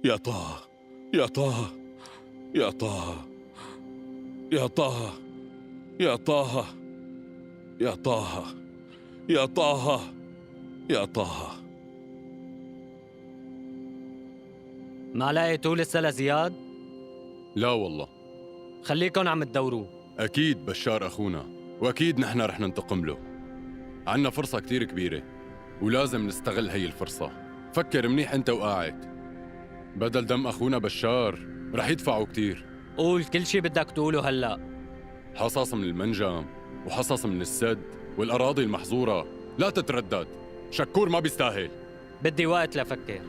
يا طه، يا طه، يا طه، يا طه، يا طه، يا طه، يا طه، يا طه. ما لقيتوه لسه لزياد؟ لا والله. خليكن عم تدوروه. أكيد بشار أخونا، وأكيد نحن رح ننتقم له. عنا فرصة كتير كبيرة ولازم نستغل هي الفرصة. فكر منيح أنت وقاعد، بدل دم أخونا بشار رح يدفعوا كتير. قول كل شي بدك تقوله هلأ. حصص من المنجم وحصص من السد والأراضي المحظورة، لا تتردد، شكور ما بيستاهل. بدي وقت لفكر.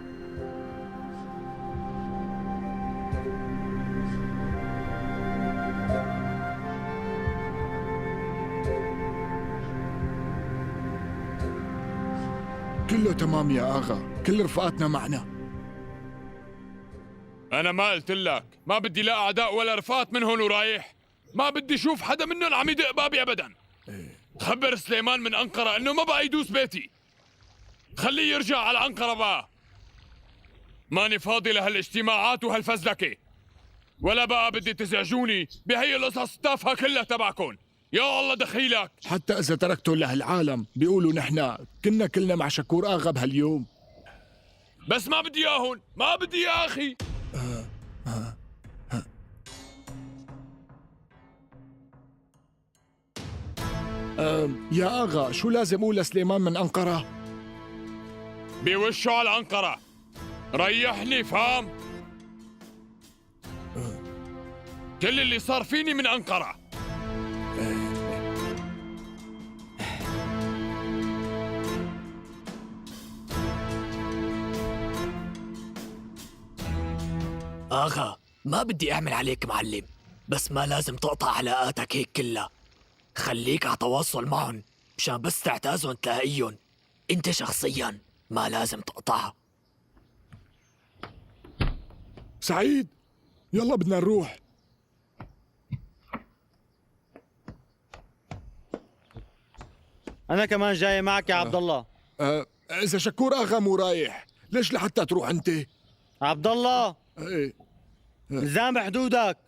كله تمام يا آغا، كل رفقاتنا معنا. أنا ما قلت لك ما بدي لا أعداء ولا رفقات من هون ورايح، ما بدي أشوف حدا منهم عم يدق بابي أبداً. خبر سليمان من أنقرة إنه ما بقى يدوس بيتي، خليه يرجع على أنقرة بقى. ماني فاضي لهالاجتماعات وهالفزلكة، ولا بقى بدي تزعجوني بهي القصص التافهة كلها تبعكم. يا الله دخيلك. حتى إذا تركتهم لهالعالم بيقولوا نحن كنا كلنا مع شكور آغا بهاليوم. بس ما بدي إياهم، ما بدي يا أخي. يا آغا، شو لازم أقول لسليمان من أنقرة؟ بوشه على أنقرة. ريحني، فهم؟ كل اللي صار فيني من أنقرة. آغا، ما بدي أعمل عليك معلم، بس ما لازم تقطع علاقاتك هيك كلها. خليك على تواصل معهم مشان بس تعتازهم تلاقيهم. انت شخصيا ما لازم تقطعها. سعيد، يلا بدنا نروح. أنا كمان جاي معك يا عبد الله. إذا شكور آغا مو رايح، ليش لحتى تروح أنت؟ عبد الله. إيه. الزام بحدودك.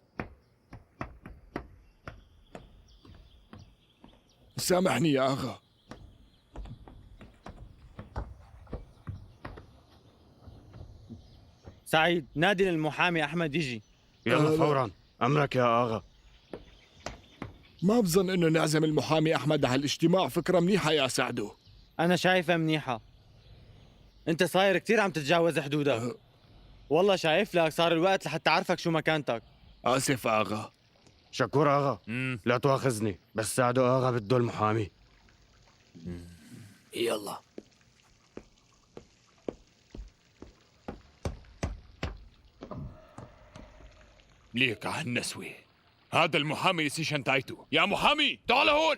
سامحني يا آغا. سعيد، نادي للمحامي أحمد يجي. يلا فوراً، أمرك يا آغا. ما بظن إنه نعزم المحامي أحمد على الاجتماع فكرة منيحة يا سعدو. أنا شايفها منيحة. أنت صاير كتير عم تتجاوز حدودك. والله شايف لك صار الوقت لحتى أعرفك شو مكانتك. آسف آغا. شكور آغا. لا تواخذني، بس سعدو آغا بده المحامي. يلا. ليك على النسوة، هذا المحامي نسي شنطايته. يا محامي تعال هون.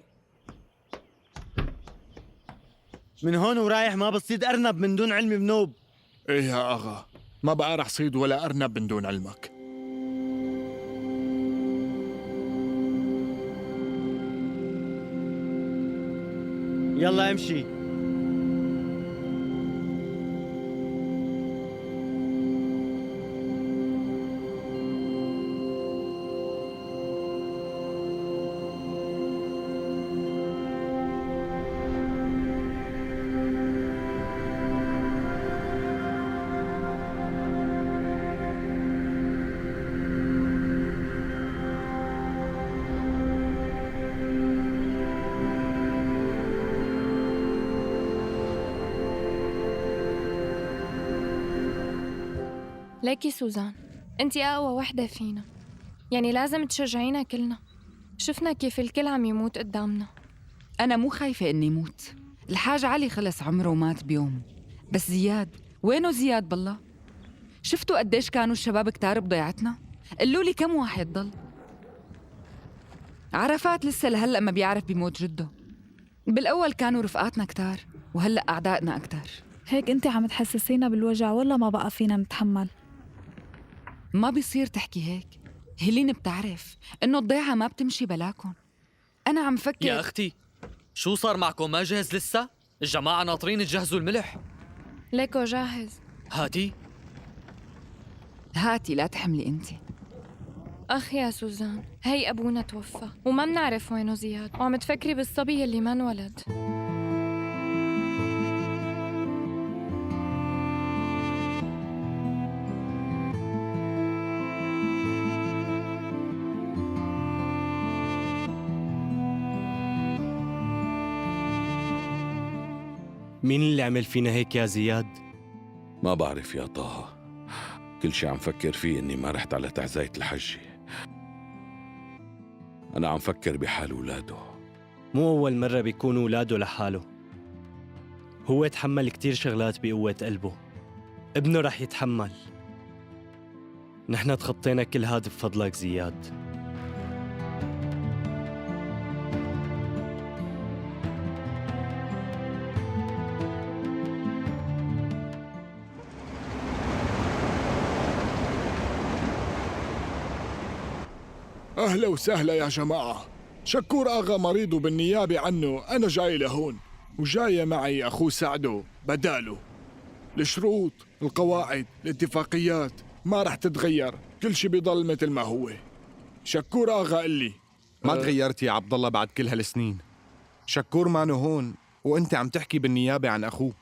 من هون ورايح ما بتصيد أرنب من دون علمي بنوب. إيه يا آغا، ما بقى رح صيد ولا أرنب من دون علمك. يلا امشي. ليكي سوزان، انت اقوى وحدة فينا، يعني لازم تشجعينا كلنا. شفنا كيف الكل عم يموت قدامنا. أنا مو خايفة إني موت، الحاج علي خلص عمره ومات بيوم، بس زياد وينه زياد بالله؟ شفتوا قديش كانوا الشباب كتار بضيعتنا؟ قولوا لي كم واحد ضل؟ عرفات لسه لهلأ ما بيعرف بموت جده. بالأول كانوا رفقاتنا كتار وهلأ أعدائنا أكتر. هيك أنت عم تحسسينا بالوجع، والله ما بقى فينا نتحمل. ما بيصير تحكي هيك، هيلين بتعرف إنه الضيعة ما بتمشي بلاكن. أنا عم فكر. يا أختي شو صار معكم؟ ما جهز لسه؟ الجماعة ناطرين تجهزوا الملح. ليكو جاهز. هاتي. هاتي لا تحملي انت. أخ يا سوزان، هي أبونا توفى وما بنعرف وينه زياد، وعم تفكري بالصبي اللي ما انولد. مين اللي عمل فينا هيك يا زياد؟ ما بعرف يا طه، كل شي عم فكر فيه إني ما رحت على تعزاية الحجة. أنا عم فكر بحال ولاده. مو أول مرة بيكون ولاده لحاله. هو تحمل كتير شغلات بقوة قلبه، ابنه رح يتحمل. نحن تخطينا كل هاد بفضلك زياد. أهلا وسهلا يا جماعة. شكور آغا مريض وبالنيابة عنه أنا جاي لهون، وجاية معي أخوه سعدو بداله. الشروط، القواعد، الاتفاقيات ما رح تتغير، كل شي بيضل مثل ما هو. شكور آغا قال لي ما تغيرت يا عبد الله بعد كل هالسنين. شكور مانو هون وانت عم تحكي بالنيابة عن أخوه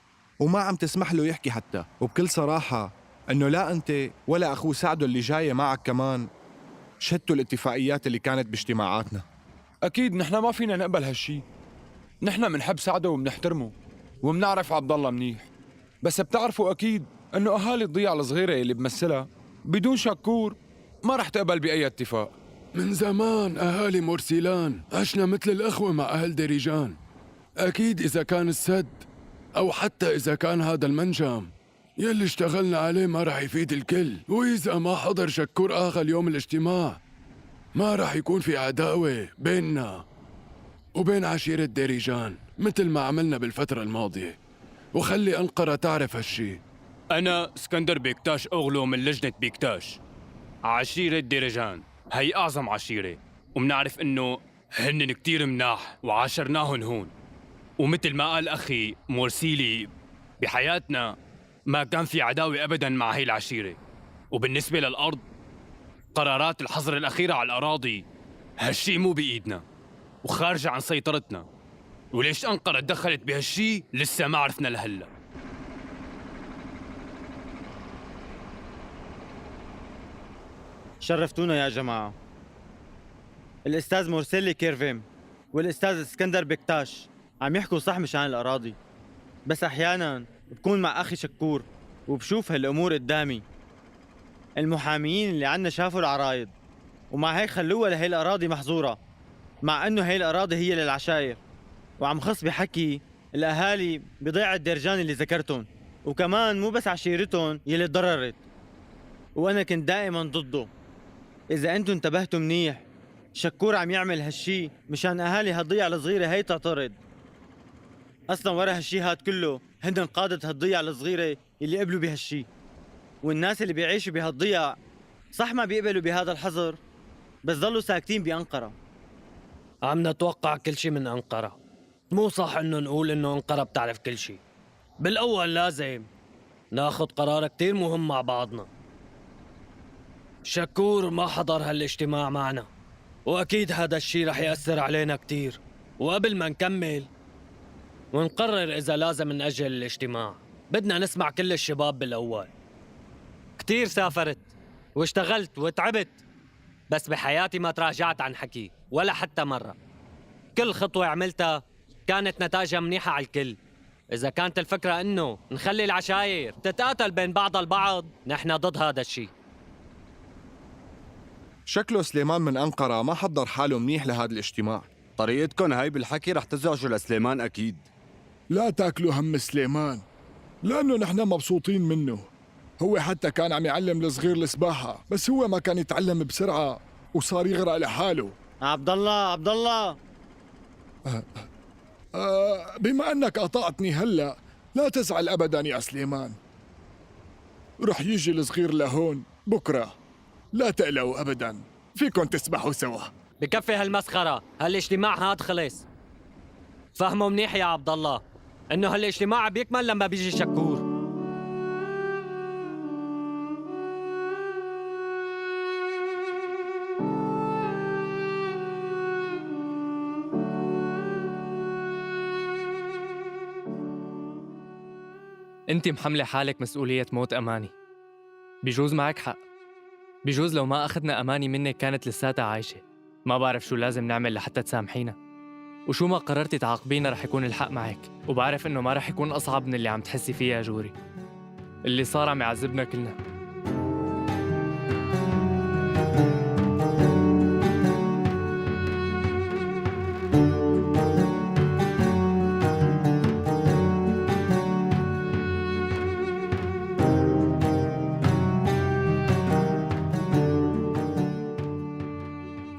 وما عم تسمح له يحكي حتى. وبكل صراحة انه لا انت ولا أخوه سعدو اللي جاية معك كمان شهدتوا الاتفاقيات اللي كانت باجتماعاتنا. أكيد نحن ما فينا نقبل هالشي. نحن منحب سعده ومنحترمه ومنعرف عبد الله منيح، بس بتعرفوا أكيد إنه أهالي الضيعة الصغيرة اللي بمثلها بدون شكور ما رح تقبل بأي اتفاق. من زمان أهالي مورسيلان عشنا مثل الأخوة مع أهل ديريجان. أكيد إذا كان السد أو حتى إذا كان هذا المنجم يلي اشتغلنا عليه ما رح يفيد الكل، وإذا ما حضر شكور آغا اليوم الاجتماع ما رح يكون في عداوة بيننا وبين عشيرة ديريجان مثل ما عملنا بالفترة الماضية. وخلي أنقرة تعرف هالشي. أنا اسكندر بيكتاش أغلو من لجنة بيكتاش. عشيرة ديريجان هي أعظم عشيرة، ومنعرف إنه هنن كتير مناح وعاشرناهن هون. ومثل ما قال أخي مورسيلي، بحياتنا ما كان في عداوة أبداً مع هي العشيرة. وبالنسبة للأرض، قرارات الحظر الأخيرة على الأراضي هالشي مو بإيدنا وخارجة عن سيطرتنا. وليش أنقرة تدخلت بهالشي لسه ما عرفنا لهلا. شرفتونا يا جماعة. الأستاذ مورسيلي كيرفيم والأستاذ اسكندر بكتاش عم يحكوا صح مشان الأراضي، بس أحياناً بكون مع أخي شكور وبشوف هالأمور قدامي. المحاميين اللي عنا شافوا العرايض ومع هيك خلوها لهي الأراضي محظورة، مع إنه هي الأراضي هي للعشاير. وعم خص بحكي الأهالي بضيعة ديرجان اللي ذكرتهم، وكمان مو بس عشيرتهم يلي تضررت، وأنا كنت دائما ضده. إذا أنتم انتبهتوا منيح، شكور عم يعمل هالشي مشان أهالي هالضيعة الصغيرة هي تعترض. أصلا ورا هالشي هاد كله هن قادة هالضيعة الصغيرة اللي قبلوا بهالشي، والناس اللي بيعيشوا بهالضيعة صح ما بيقبلوا بهذا الحظر، بس ضلوا ساكتين بأنقرة. عم نتوقع كل شي من أنقرة. مو صح إنه نقول إنه أنقرة بتعرف كل شي. بالأول لازم ناخد قرار كتير مهم مع بعضنا. شكور ما حضر هالاجتماع معنا، وأكيد هذا الشي رح يأثر علينا كتير. وقبل ما نكمل ونقرر إذا لازم نأجل الاجتماع، بدنا نسمع كل الشباب بالأول. كتير سافرت واشتغلت وتعبت، بس بحياتي ما تراجعت عن حكي ولا حتى مرة. كل خطوة عملتها كانت نتائجها منيحة على الكل. إذا كانت الفكرة إنه نخلي العشاير تتقاتل بين بعضها البعض، نحن ضد هذا الشيء. شكله سليمان من أنقرة ما حضر حاله منيح لهذا الاجتماع. طريقتكم هاي بالحكي رح تزعجوا لسليمان أكيد. لا تاكلوا هم سليمان، لأنه نحن مبسوطين منه. هو حتى كان عم يعلم الصغير السباحة، بس هو ما كان يتعلم بسرعة وصار يغرق لحاله. عبد الله، عبد الله. بما أنك قطعتني هلأ، لا تزعل أبدا يا سليمان. رح يجي الصغير لهون بكرة، لا تقلقوا أبدا، فيكن تسبحوا سوا. بكفي هالمسخرة، هالاجتماع هاد خلص. فهموا منيح يا عبد الله إنه هالاجتماع بيكمل لما بيجي شكور. أنت محملة حالك مسؤولية موت أماني. بجوز معك حق، بجوز لو ما أخذنا أماني منك كانت لساتها عايشة. ما بعرف شو لازم نعمل لحتى تسامحينا، وشو ما قررتي تعاقبينا رح يكون الحق معك، وبعرف إنه ما رح يكون أصعب من اللي عم تحسي فيه يا جوري. اللي صار عم يعذبنا كلنا.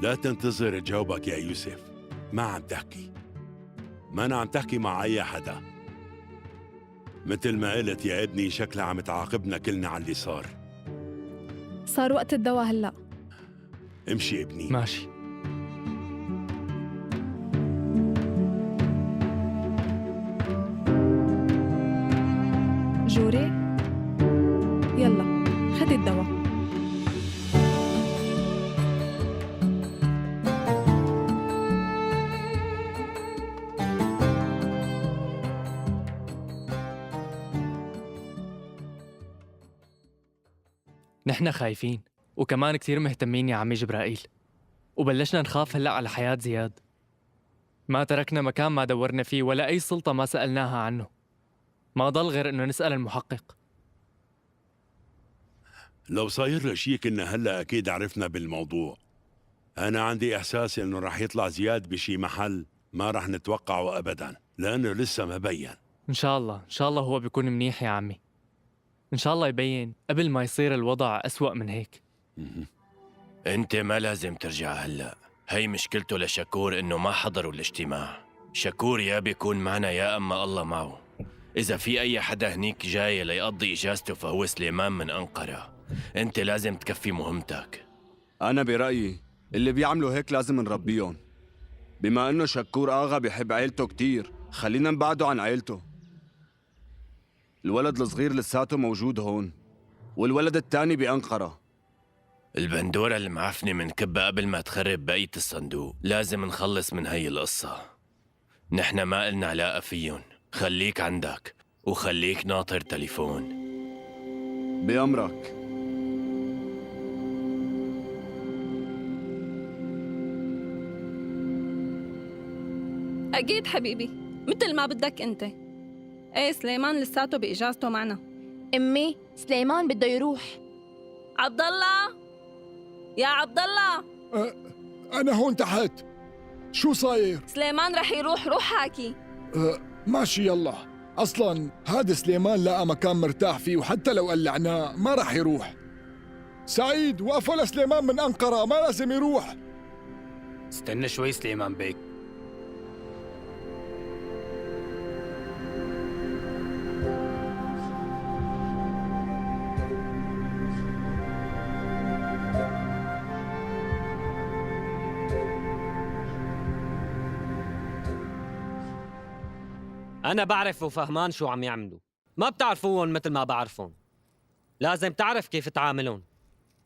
لا تنتظر تجاوبك يا يوسف، ما عم تحكي، ما أنا عم تحكي مع أي حدا. مثل ما قلت يا ابني، شكلها عم تعاقبنا كلنا على اللي صار. صار وقت الدواء هلأ. امشي ابني. ماشي. جوري يلا خدي الدواء. نحن خايفين وكمان كثير مهتمين يا عمي جبرائيل، وبلشنا نخاف هلأ على حياة زياد. ما تركنا مكان ما دورنا فيه ولا أي سلطة ما سألناها عنه. ما ضل غير إنه نسأل المحقق. لو صاير له شيء كنا هلأ أكيد عرفنا بالموضوع. أنا عندي إحساس إنه رح يطلع زياد بشي محل ما رح نتوقعه أبداً، لأنه لسه ما بين. إن شاء الله، إن شاء الله هو بيكون منيح يا عمي. إن شاء الله يبين قبل ما يصير الوضع أسوأ من هيك. أنت ما لازم ترجع هلأ. هي مشكلته لشكور إنه ما حضروا الاجتماع. شكور يا بيكون معنا يا أما الله معه. إذا في أي حدا هنيك جاي ليقضي إجازته فهو سليمان من أنقرة. أنت لازم تكفي مهمتك. أنا برأيي اللي بيعملوا هيك لازم نربيهم. بما إنه شكور آغا بيحب عيلته كتير، خلينا نبعده عن عيلته. الولد الصغير لساته موجود هون، والولد الثاني بأنقرة. البندورة المعفنة منكبها قبل ما تخرب بقية الصندوق. لازم نخلص من هي القصة. نحن ما إلنا علاقة فيهم. خليك عندك وخليك ناطر تليفون. بأمرك. أكيد حبيبي، مثل ما بدك أنت. ايه سليمان لساته بإجازته معنا. أمي سليمان بده يروح. عبد الله، يا عبد الله. أنا هون تحت. شو صاير؟ سليمان رح يروح، روح حاكي. ماشي يلا. أصلاً هذا سليمان لقى مكان مرتاح فيه، وحتى لو قلعناه ما رح يروح. سعيد وقفوا لسليمان من أنقرة، ما لازم يروح. استنى شوي سليمان بيك. أنا بعرف وفهمان شو عم يعملوا، ما بتعرفوهم مثل ما بعرفهم. لازم تعرف كيف تعاملهم.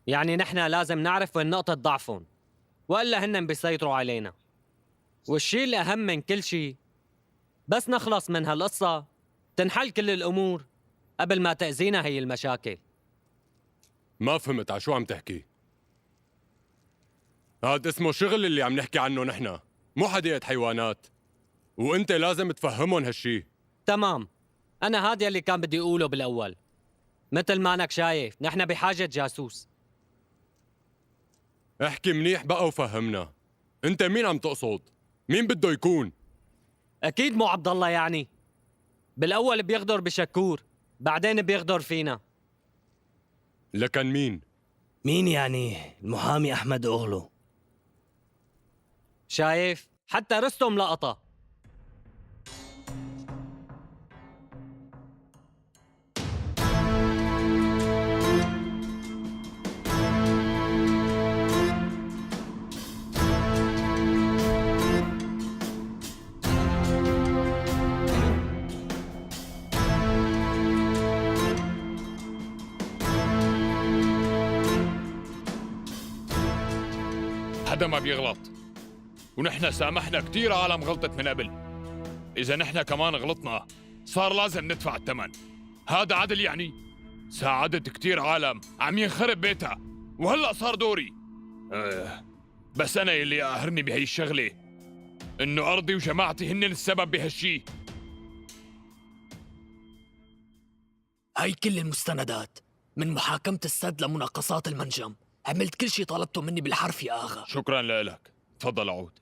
يعني نحن لازم نعرف وين نقطة ضعفهم، وإلا هن بيسيطروا علينا. والشيء الأهم من كل شيء، بس نخلص من هالقصة تنحل كل الأمور قبل ما تأذينا هي المشاكل. ما فهمت على شو عم تحكي. هاد اسمه شغل اللي عم نحكي عنه نحن، مو حديقة حيوانات، وانت لازم تفهمهم هالشي. تمام، أنا هاد يلي كان بدي أقوله بالأول. مثل ما أنك شايف نحن بحاجة جاسوس. احكي منيح بقى وفهمنا، انت مين عم تقصد؟ مين بده يكون؟ أكيد مو عبد الله. يعني بالأول بيغدر بشكور، بعدين بيغدر فينا. لكن مين؟ مين يعني؟ المحامي أحمد أغلو. شايف؟ حتى رستم لقطه. حدا ما بيغلط، ونحن سامحنا كثير عالم غلطت من قبل. إذا نحن كمان غلطنا صار لازم ندفع الثمن. هذا عدل يعني؟ ساعدت كتير عالم عم ينخرب بيتها، وهلأ صار دوري. بس أنا اللي قاهرني بهي الشغلة إنه أرضي وجماعتي هن السبب بهالشي. هاي كل المستندات من محاكمة السد لمناقصات المنجم، عملت كل شي طلبته مني بالحرف يا آغا. شكرا لك، تفضل عود.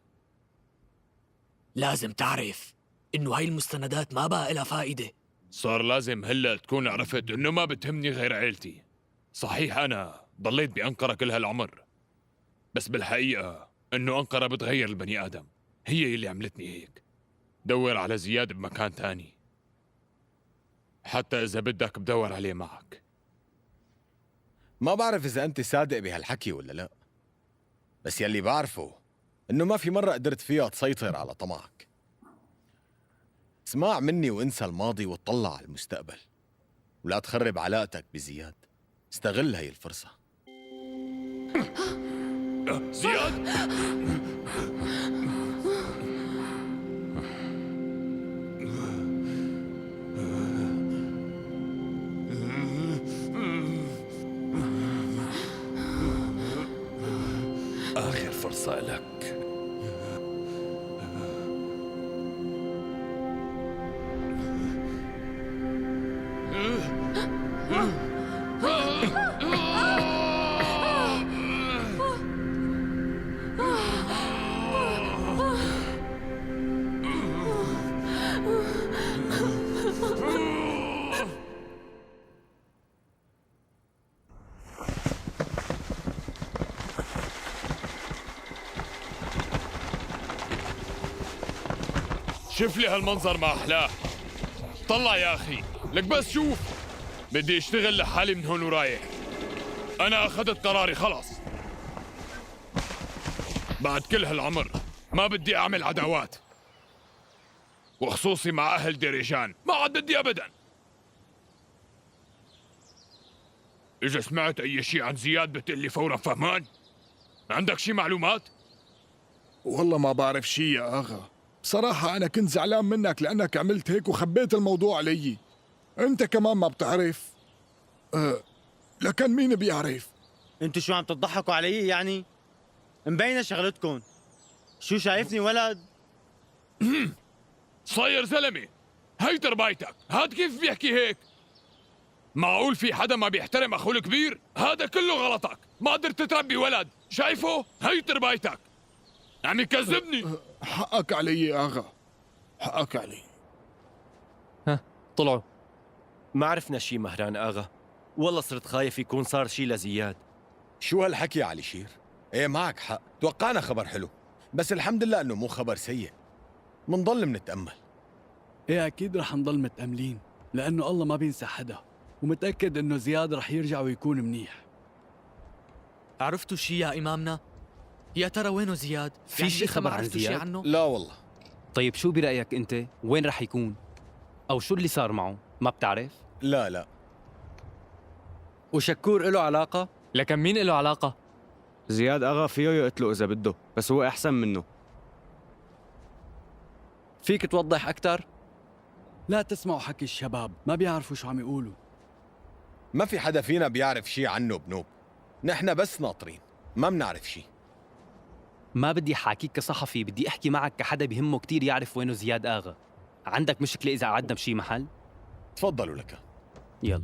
لازم تعرف إنه هاي المستندات ما بقى إلها فائدة. صار لازم هلا تكون عرفت إنه ما بتهمني غير عيلتي. صحيح أنا ضليت بأنقرة كل هالعمر، بس بالحقيقة إنه أنقرة بتغير البني آدم، هي اللي عملتني هيك. دور على زياد بمكان تاني، حتى إذا بدك بدور عليه معك. ما بعرف إذا أنت صادق بهالحكي ولا لا، بس يلي بعرفه إنه ما في مرة قدرت فيها تسيطر على طمعك. اسمع مني وانسى الماضي وتطلع على المستقبل، ولا تخرب علاقتك بزياد. استغل هاي الفرصة. زياد! آخر فرصة لك. شوف لي هالمنظر ما أحلاه. طلع يا أخي، لك بس شوف. بدي اشتغل لحالي من هون ورايح. أنا أخذت قراري خلص. بعد كل هالعمر ما بدي أعمل عداوات، وخصوصي مع أهل ديريجان، ما عاد بدي أبداً. إذا سمعت أي شيء عن زياد بتقلي فوراً، فهمان؟ عندك شي معلومات؟ والله ما بعرف شي يا آغا. بصراحة أنا كنت زعلان منك لأنك عملت هيك وخبيت الموضوع علي. أنت كمان ما بتعرف. لكن مين بيعرف؟ انتو شو عم تضحكوا علي يعني؟ مبينة شغلتكم. شو شايفني ولد؟ صاير زلمة، هي تربايتك، هاد كيف بيحكي هيك؟ معقول في حدا ما بيحترم أخوه الكبير؟ هذا كله غلطك، ما قدرت تربي ولد، شايفه؟ هي تربايتك. عم يكذبني. حقك علي يا آغا، حقك علي. ها طلعوا. ما عرفنا شي مهران آغا، والله صرت خايف يكون صار شي لزياد. شو هالحكي يا علي شير؟ ايه معك حق، توقعنا خبر حلو، بس الحمد لله انه مو خبر سيء. منضل منتأمل. ايه اكيد رح نضل متأملين، لأنه الله ما بينسى حدا، ومتأكد انه زياد رح يرجع ويكون منيح. عرفتوا شي يا إمامنا؟ يا ترى وينه زياد؟ في يعني شي لسه ما خبر عن عرفتوا شي زياد؟ عنه؟ لا والله. طيب شو برأيك أنت؟ وين رح يكون؟ أو شو اللي صار معه؟ ما بتعرف؟ لا لا. وشكور له علاقة؟ لكن مين له علاقة؟ زياد أغا فيه يقتله إذا بده، بس هو أحسن منه. فيك توضح أكثر؟ لا تسمعوا حكي الشباب، ما بيعرفوا شو عم يقولوا. ما في حدا فينا بيعرف شي عنه بنوب. نحن بس ناطرين، ما بنعرف شي. ما بدي حاكيك كصحفي، بدي أحكي معك كحدا بهمه كتير يعرف وينه زياد آغا. عندك مشكلة إذا قعدنا بشي محل؟ تفضلوا لك. يلا.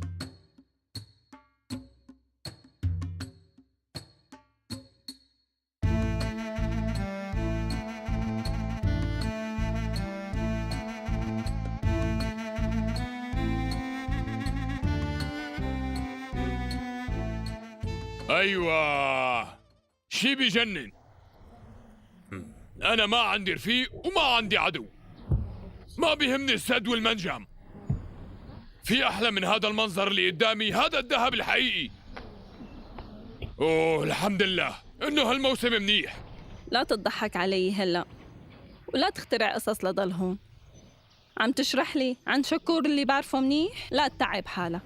أيوة، شي بيجنن. أنا ما عندي رفيق وما عندي عدو، ما بيهمني السد والمنجم. في أحلى من هذا المنظر اللي قدامي؟ هذا الذهب الحقيقي. أوه الحمد لله إنه هالموسم منيح. لا تضحك علي هلأ ولا تخترع قصص لضل هون. عم تشرح لي عن شكور اللي بعرفه منيح؟ لا تتعب حالك.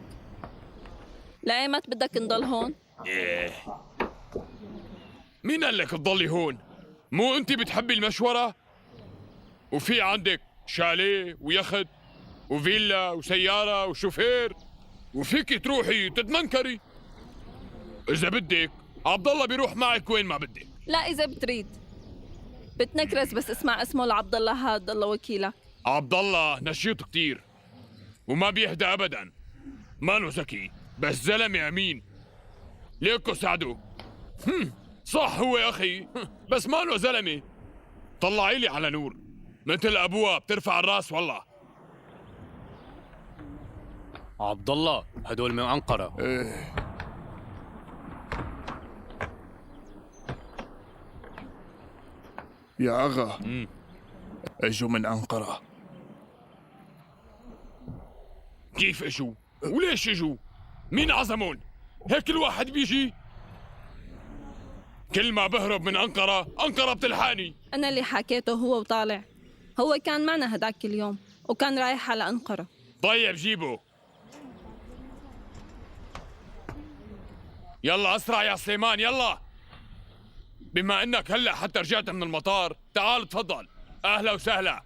لأيمت بدك نضل هون؟ إيه. مين قال لك تضلي هون؟ مو انت بتحبي المشورة؟ وفي عندك شاليه ويخت وفيلا وسيارة وشوفير، وفيك تروحي تتمنكري إذا بدك. عبد الله بيروح معك وين ما بدك. لا إذا بتريد بتنكرس، بس اسمع اسمه لعبد الله هاد، الله وكيلك. عبد الله نشيط كتير وما بيهدى أبدا، مانو ذكي بس زلمة أمين. ليكو سعدو، صح هو أخي بس مانو زلمة. طلعي لي على نور مثل أبوها، بترفع الراس والله. عبد الله هدول من أنقرة. إيه. يا أغا، اجوا من أنقرة. كيف اجوا؟ وليش اجوا؟ مين عزمون؟ هيك الواحد بيجي؟ كل ما بهرب من أنقرة، أنقرة بتلحقني. أنا اللي حكيته هو وطالع، هو كان معنا هداك اليوم وكان رايح على أنقرة. طيب جيبه، يلا أسرع يا سليمان يلا. بما إنك هلأ حتى رجعت من المطار، تعال تفضل، أهلا وسهلا.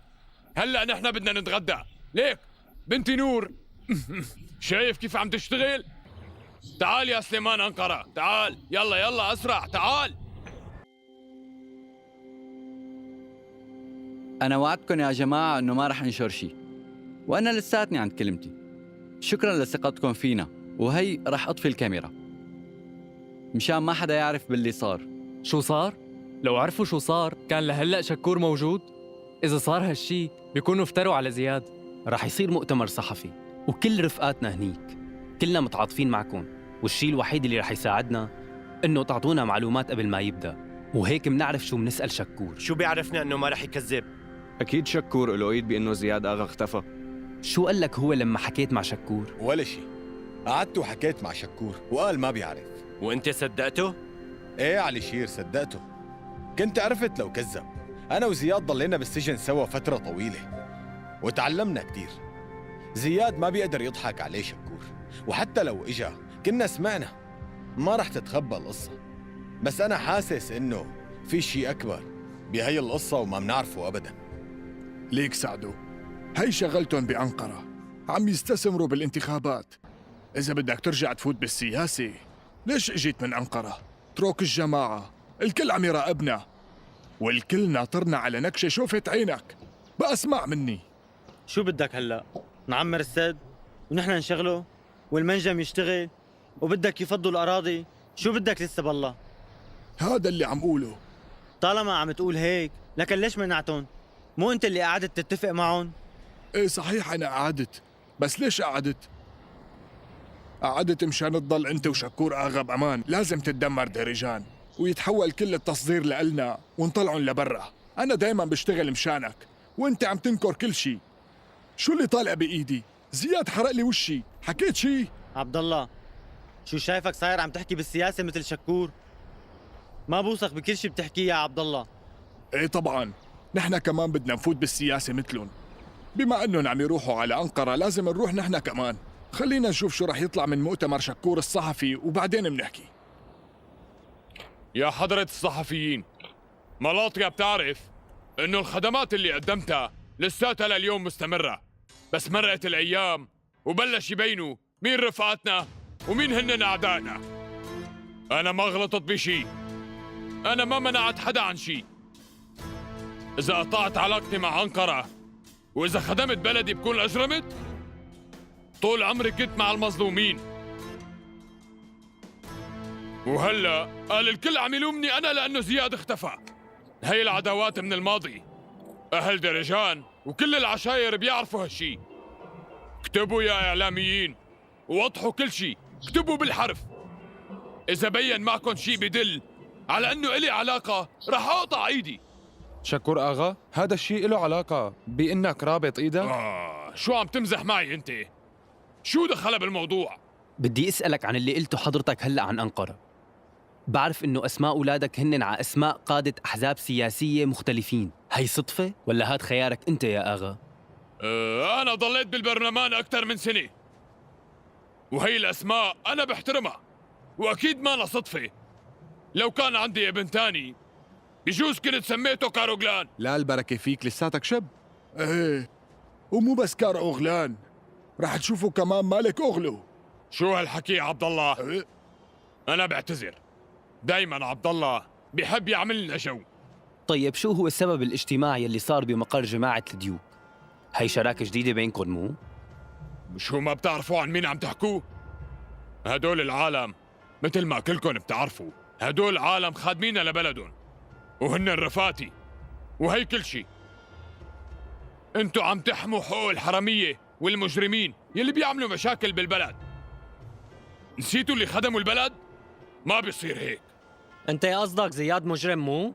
هلأ نحن بدنا نتغدى. ليك بنتي نور شايف كيف عم تشتغل؟ تعال يا سليمان أنقرة، تعال يلا يلا أسرع تعال. أنا وعدتكم يا جماعة إنه ما رح أنشر شيء، وأنا لساتني عند كلمتي. شكراً لثقتكم فينا، وهي رح أطفي الكاميرا مشان ما حدا يعرف باللي صار. شو صار؟ لو عرفوا شو صار كان لهلأ شكور موجود؟ إذا صار هالشي بيكونوا افتروا على زياد. رح يصير مؤتمر صحفي وكل رفقاتنا هنيك، كلنا متعاطفين معكم، والشي الوحيد اللي رح يساعدنا إنه تعطونا معلومات قبل ما يبدأ، وهيك منعرف شو منسأل شكور. شو بيعرفنا إنه ما رح يكذب؟ أكيد شكور له إيد بإنه زياد آغا اختفى. شو قال لك هو لما حكيت مع شكور؟ ولا شيء، قعدت وحكيت مع شكور وقال ما بيعرف. وانت صدقته؟ ايه علي شير صدقته، كنت عرفت لو كذب. أنا وزياد ضلينا بالسجن سوا فترة طويلة وتعلمنا كتير. زياد ما بيقدر يضحك عليه شكور، وحتى لو إجا كنا سمعنا، ما رح تتخبى القصة. بس أنا حاسس إنه في شيء أكبر بهي القصة وما بنعرفه أبداً. ليك سعدو، هي شغلتهم بأنقرة، عم يستثمروا بالانتخابات. إذا بدك ترجع تفوت بالسياسة، ليش إجيت من أنقرة؟ اترك الجماعة، الكل عم يراقبنا والكل ناطرنا على نكشة شوفة عينك. بقى اسمع مني. شو بدك هلأ؟ نعمر السد ونحن نشغله والمنجم يشتغل وبدك يفضوا الأراضي؟ شو بدك لسه بالله؟ هذا اللي عم قوله. طالما عم تقول هيك، لكن ليش منعتهم؟ مو أنت اللي قعدت تتفق معهم؟ ايه صحيح أنا قعدت، بس ليش قعدت؟ قعدت مشان تضل أنت وشكور آغا بأمان. لازم تتدمر ديريجان ويتحول كل التصدير لإلنا ونطلعهم لبرا. أنا دايما بشتغل مشانك وأنت عم تنكر كل شيء. شو اللي طالع بإيدي؟ زياد حرق لي وشي، حكيت شيء؟ عبد الله، شو شايفك صاير عم تحكي بالسياسة مثل شكور؟ ما بوثق بكل شيء بتحكيه يا عبد الله. ايه طبعا، نحن كمان بدنا نفوت بالسياسة مثلهم. بما انهم عم يروحوا على أنقرة لازم نروح نحن كمان. خلينا نشوف شو رح يطلع من مؤتمر شكور الصحفي وبعدين بنحكي. يا حضرة الصحفيين، ملاطيا بتعرف انه الخدمات اللي قدمتها لساتها لليوم مستمرة، بس مرقت الايام وبلش يبينوا مين رفقاتنا ومين هن اعدائنا. انا ما غلطت بشي، انا ما منعت حدا عن شي. اذا قطعت علاقتي مع أنقرة واذا خدمت بلدي بكون اجرمت؟ طول عمري كنت مع المظلومين، وهلا قال الكل عم يلومني انا لانه زياد اختفى. هي العداوات من الماضي، اهل درجان وكل العشاير بيعرفوا هالشي. اكتبوا يا اعلاميين ووضحوا كل شي، اكتبوا بالحرف. اذا بين معكم شي بدل على انه الي علاقه رح اقطع ايدي. شكور آغا، هذا الشيء له علاقة بإنك رابط إيدك؟ شو عم تمزح معي أنت؟ شو دخل بالموضوع؟ بدي أسألك عن اللي قلته حضرتك هلأ عن أنقرة. بعرف إنه أسماء أولادك هن على أسماء قادة أحزاب سياسية مختلفين، هي صدفة ولا هاد خيارك أنت يا آغا؟ أنا ضليت بالبرلمان أكثر من سنة، وهي الأسماء أنا بحترمها، وأكيد ما صدفة. لو كان عندي ابن تاني بجوز كنت سميته كاروغلان. لا البركة فيك، لساتك شب. ايه ومو بس كار أوغلان، رح تشوفوا كمان مالك أوغلو. شو هالحكي يا عبد الله؟ أنا بعتذر، دايما عبد الله بحب يعمل لنا جو. طيب شو هو سبب الاجتماع يلي صار بمقر جماعة الديوك؟ هي شراكة جديدة بينكم مو؟ شو ما بتعرفوا عن مين عم تحكوا؟ هدول العالم مثل ما كلكم بتعرفوا، هدول عالم خادمين لبلدهم وهن الرفاتي وهي كل شيء. انتو عم تحموا حقوق الحرامية والمجرمين يلي بيعملوا مشاكل بالبلد. نسيتوا اللي خدموا البلد؟ ما بيصير هيك. انت قصدك زياد مجرم مو؟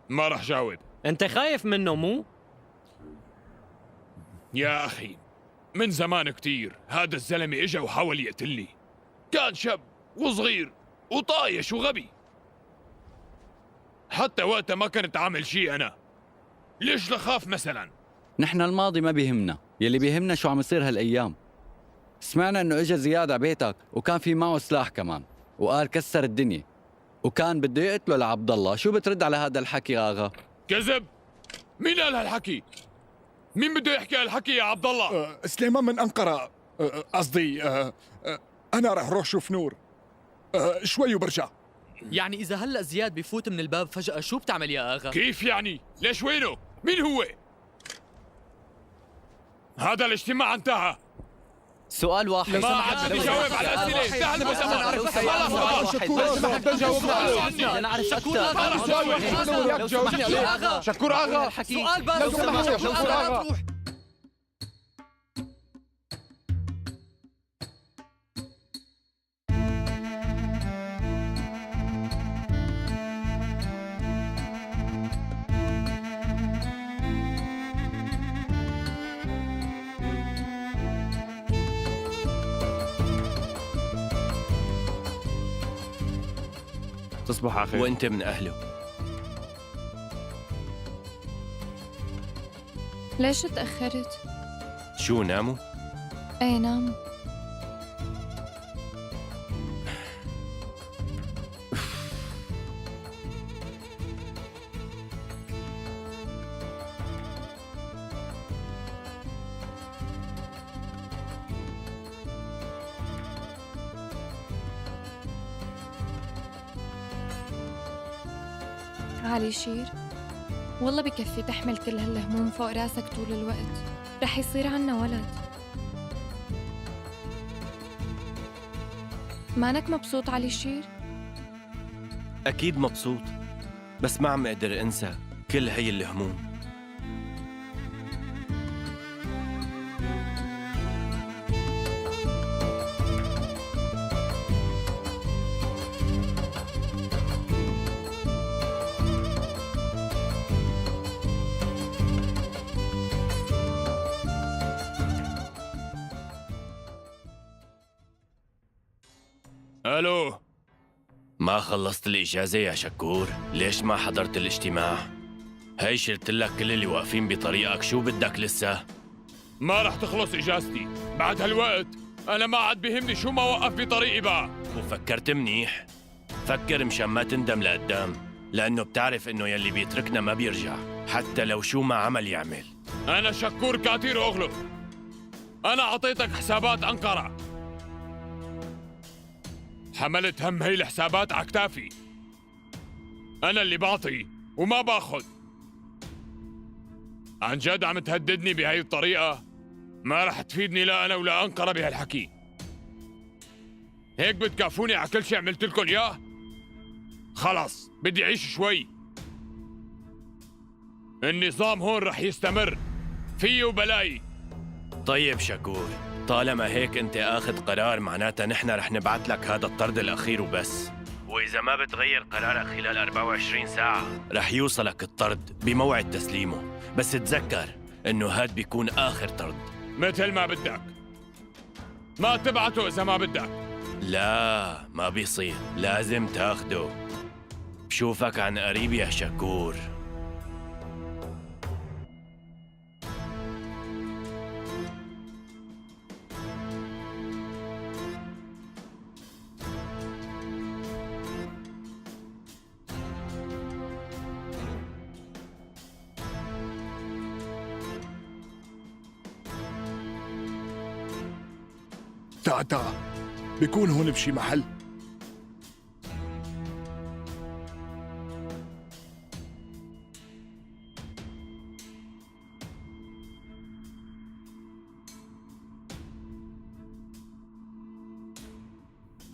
ما رح جاوب. انت خايف منه مو؟ يا أخي من زمان كتير هذا الزلمة إجا وحاول يقتلني. كان شاب وصغير وطايش وغبي، حتى وقتها ما كنت عامل شيء أنا. ليش لخاف مثلا؟ نحن الماضي ما بيهمنا، يلي بيهمنا شو عم يصير هالأيام. سمعنا إنه إجا زياد على بيتك وكان في معه سلاح كمان، وقال كسر الدنيا وكان بده يقتله لعبد الله. شو بترد على هذا الحكي آغا؟ كذب. مين قال هالحكي؟ مين بده يحكي هالحكي يا عبد الله؟ سليمان من أنقرة، قصدي أنا رح روح شوف نور شوي وبرجع. يعني إذا هلأ زياد بفوت من الباب فجأة شو بتعمل يا آغا؟ كيف يعني؟ ليش وينه؟ مين هو؟ هذا الاجتماع انتهى. سؤال واحد. ما عاد بدي جاوب على الأسئلة، انتهى المؤتمر. خلص شكور، بدنا نعرف أكثر. سؤال واحد بدنا جاوبني عليه. شكور آغا، سؤال بس. لو سمحت يا شكور آغا. تصبح على خير. وانت من اهله. ليش تأخرت؟ شو ناموا؟ ايه ناموا. علي شير، والله بكفي تحمل كل هالهموم فوق راسك طول الوقت، رح يصير عنا ولد. مانك مبسوط علي شير؟ أكيد مبسوط، بس ما عم أقدر أنسى كل هي الهموم. الو، ما خلصت الإجازة يا شكور؟ ليش ما حضرت الاجتماع؟ هي شلت لك كل اللي واقفين بطريقك، شو بدك لسه؟ ما رح تخلص إجازتي بعد هالوقت. أنا ما عاد بيهمني شو ما وقف بطريقي بقى. وفكرت منيح؟ فكر مشان ما تندم لقدام، لأنه بتعرف إنه يلي بيتركنا ما بيرجع حتى لو شو ما عمل يعمل. أنا شكور كاتير أغلو، أنا عطيتك حسابات أنقرة، حملت هم هي الحسابات على كتافي. أنا اللي بعطي وما باخذ. عن جد عم تهددني بهي الطريقة؟ ما رح تفيدني لا أنا ولا أنقرة بهالحكي. هيك بتكافوني على كل شيء عملت لكم إياه؟ خلص بدي أعيش شوي. النظام هون رح يستمر فيه وبلاي. طيب شكور، طالما هيك انت اخذ قرار معناتها نحن رح نبعث لك هذا الطرد الاخير وبس. واذا ما بتغير قرارك خلال 24 ساعة رح يوصلك الطرد بموعد تسليمه، بس تذكر انه هاد بيكون اخر طرد. مثل ما بدك، ما تبعته اذا ما بدك. لا ما بيصير، لازم تاخده. بشوفك عن قريب يا شكور. تعا تعا، بيكون هون بشي محل.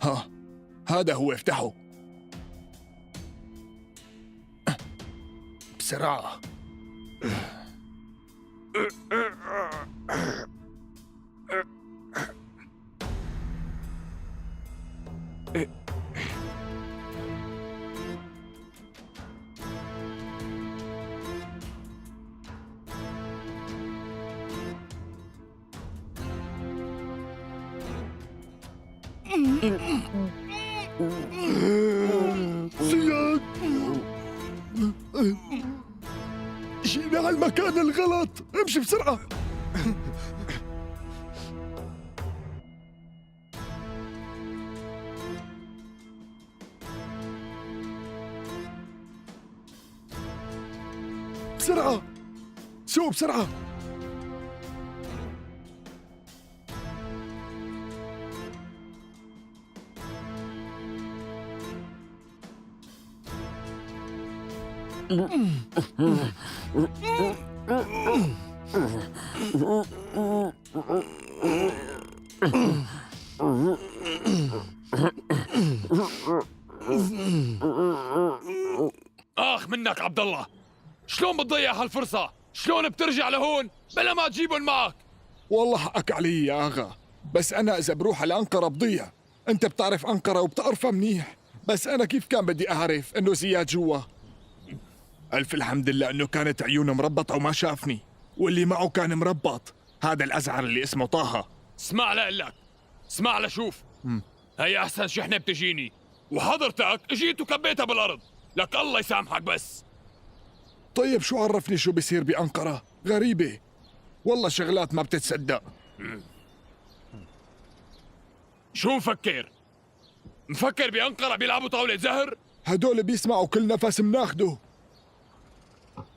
ها، هذا هو، افتحه بسرعة. زياد، جينا على المكان الغلط، امشي بسرعة. بسرعة، سوق بسرعة. اخ منك عبد الله، شلون بتضيع هالفرصة؟ شلون بترجع لهون بلا ما تجيبهم معك؟ والله حقك علي يا آغا، بس أنا إذا بروح على أنقرة بضيع. أنت بتعرف أنقرة وبتعرفها منيح، بس أنا كيف كان بدي أعرف إنه زياد جوا؟ ألف الحمد لله إنه كانت عيونه مربطة وما شافني، واللي معه كان مربط، هذا الأزعر اللي اسمه طه. اسمع لقلك، اسمع لشوف، هي أحسن شحنة بتجيني، وحضرتك اجيت وكبيتها بالأرض، لك الله يسامحك بس. طيب شو عرفني شو بيصير بأنقرة؟ غريبة والله، شغلات ما بتتصدق. شو مفكر؟ مفكر بأنقرة بيلعبوا طاولة زهر؟ هدول بيسمعوا كل نفس مناخده.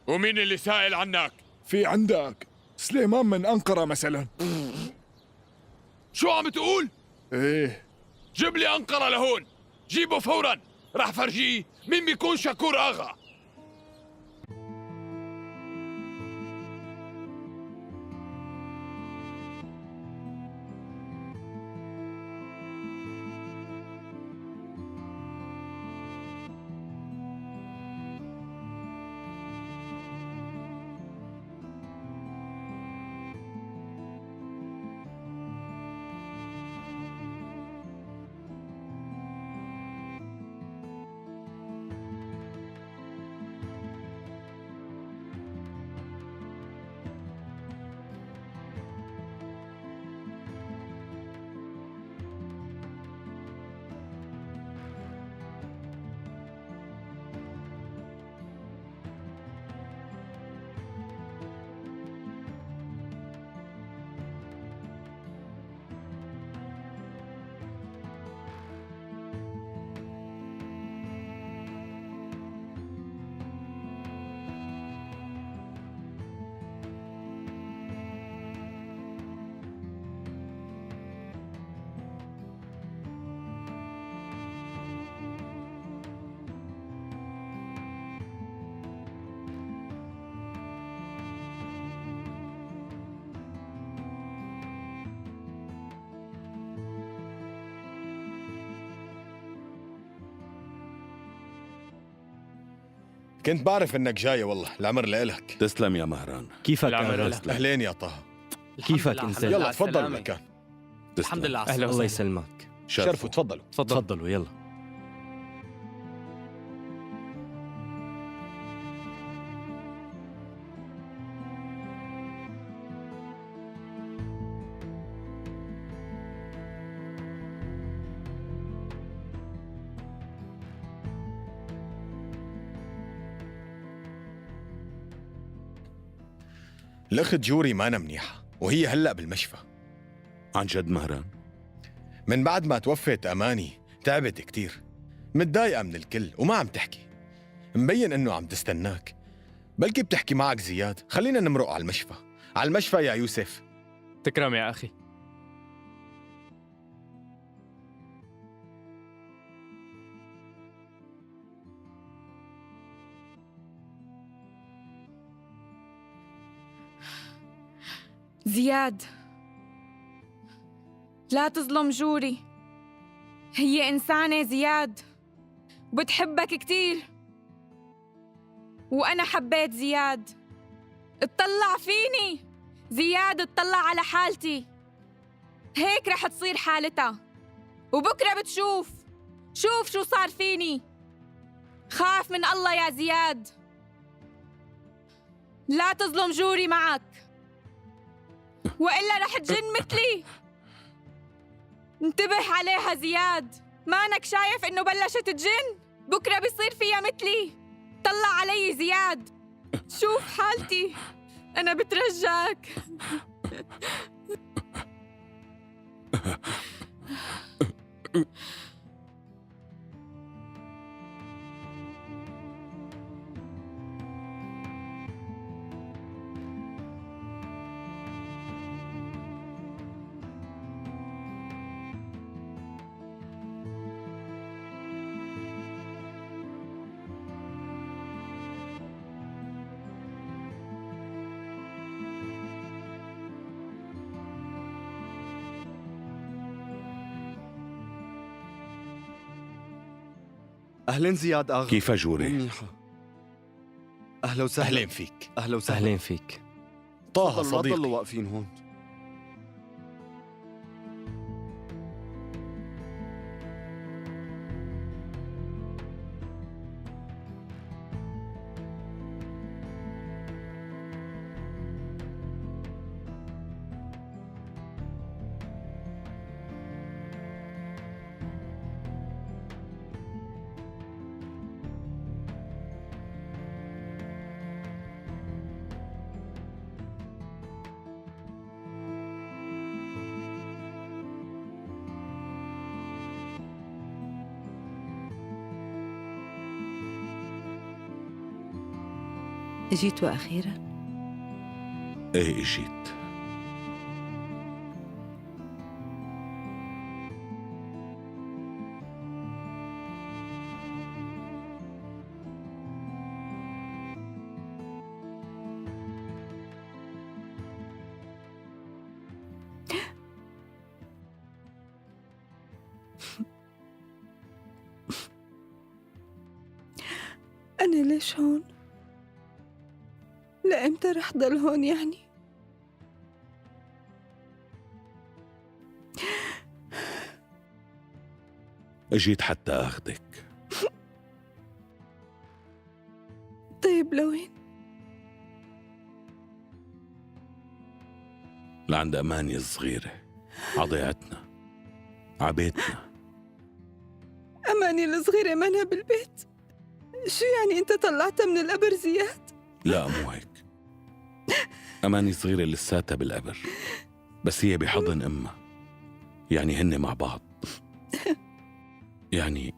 ومين اللي سائل عنك؟ في عندك سليمان من أنقرة مثلا. شو عم تقول؟ ايه، جيب لي أنقرة لهون، جيبه فورا، رح فرجيه مين بيكون شكور آغا. كنت بعرف انك جاي، والله العمر لإلك. تسلم يا مهران. كيفك العمر يا لإلك. اهلين يا طه. كيفك انسان؟ يلا تفضلوا لكان. الحمد لله على الله السلامة. يسلمك. شرفوا، تفضلوا. تفضلوا يلا. الاخت جوري مانا منيحة وهي هلأ بالمشفى. عن جد مهران؟ من بعد ما توفت أماني تعبت كتير، متضايقة من الكل وما عم تحكي، مبين إنه عم تستناك. بلكي بتحكي معك زياد. خلينا نمرق على المشفى. على المشفى يا يوسف. تكرم يا أخي. زياد، لا تظلم جوري، هي إنسانة زياد وبتحبك كتير، وأنا حبيت زياد. اطلع فيني زياد، اطلع على حالتي، هيك رح تصير حالتها، وبكرة بتشوف. شوف شو صار فيني. خاف من الله يا زياد، لا تظلم جوري معك، وإلا رح تجن مثلي. انتبه عليها زياد، مانك شايف إنه بلشت تجن؟ بكرة بيصير فيها مثلي. طلع علي زياد، شوف حالتي، أنا بترجاك. أهلين زياد آغا. كيف جوري؟ منيحة. أهلا وسهلا. أهلين فيك. أهلا وسهلا. أهلين فيك. طه تفضلوا، لا صديقي. تضلوا واقفين هون. اجيت وأخيرا؟ ايه اجيت. أنا ليش هون؟ لإمتى رح ضل هون يعني؟ اجيت حتى اخذك. طيب لوين؟ لعند اماني الصغيرة، عضيعتنا، عبيتنا. أماني الصغيرة مانها بالبيت. شو يعني أنت طلعتها من القبر زياد؟ لا مو هيك، أماني صغيرة لساتها بالقبر، بس هي بحضن أمها، يعني هن مع بعض، يعني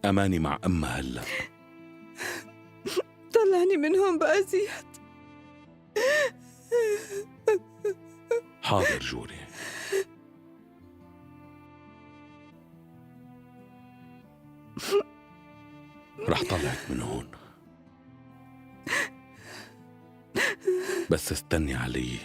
أماني مع أمها هلا. طلعني من هون بقى زياد. حاضر جوري. رح طلعك من هون، بس استني علي.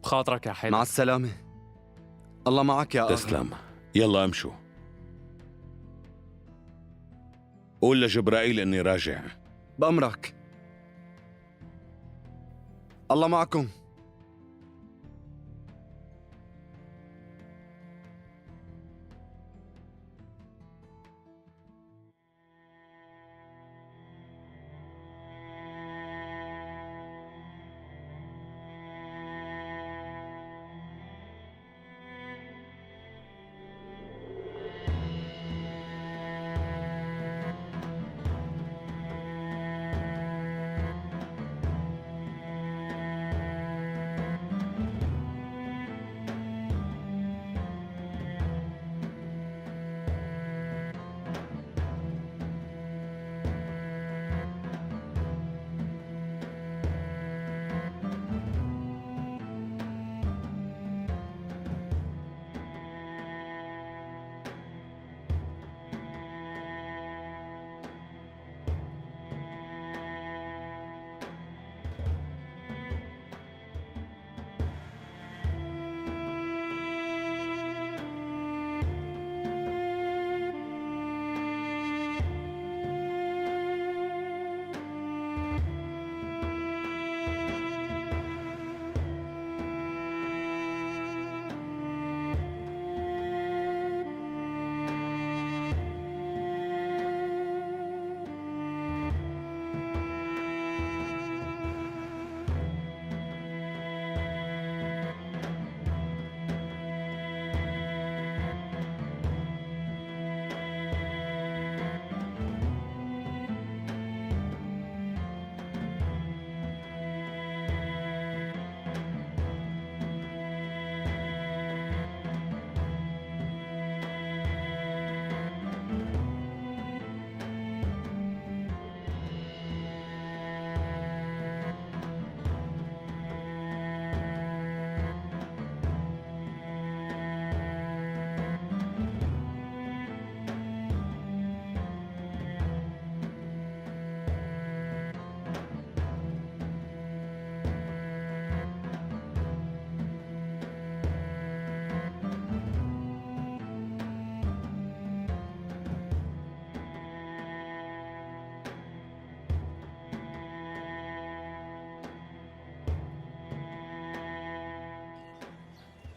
بخاطرك يا حيدر. مع السلامة. الله معك يا آغا. تسلم. يلا امشوا. قول لجبرائيل اني راجع. بأمرك. الله معكم.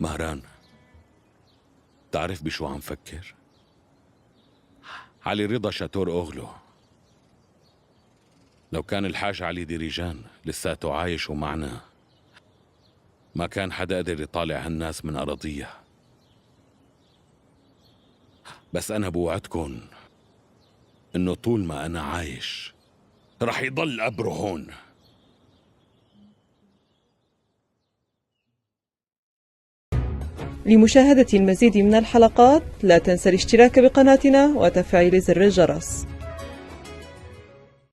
مهران، تعرف بشو عم فكر؟ علي رضا شاتور أوغلو لو كان الحاج علي ديريجان لساته عايش ومعنا، ما كان حدا قدر يطالع هالناس من أراضيها. بس أنا بوعدكن إنه طول ما أنا عايش رح يضل قبره هون. لمشاهدة المزيد من الحلقات لا تنسى الاشتراك بقناتنا وتفعيل زر الجرس.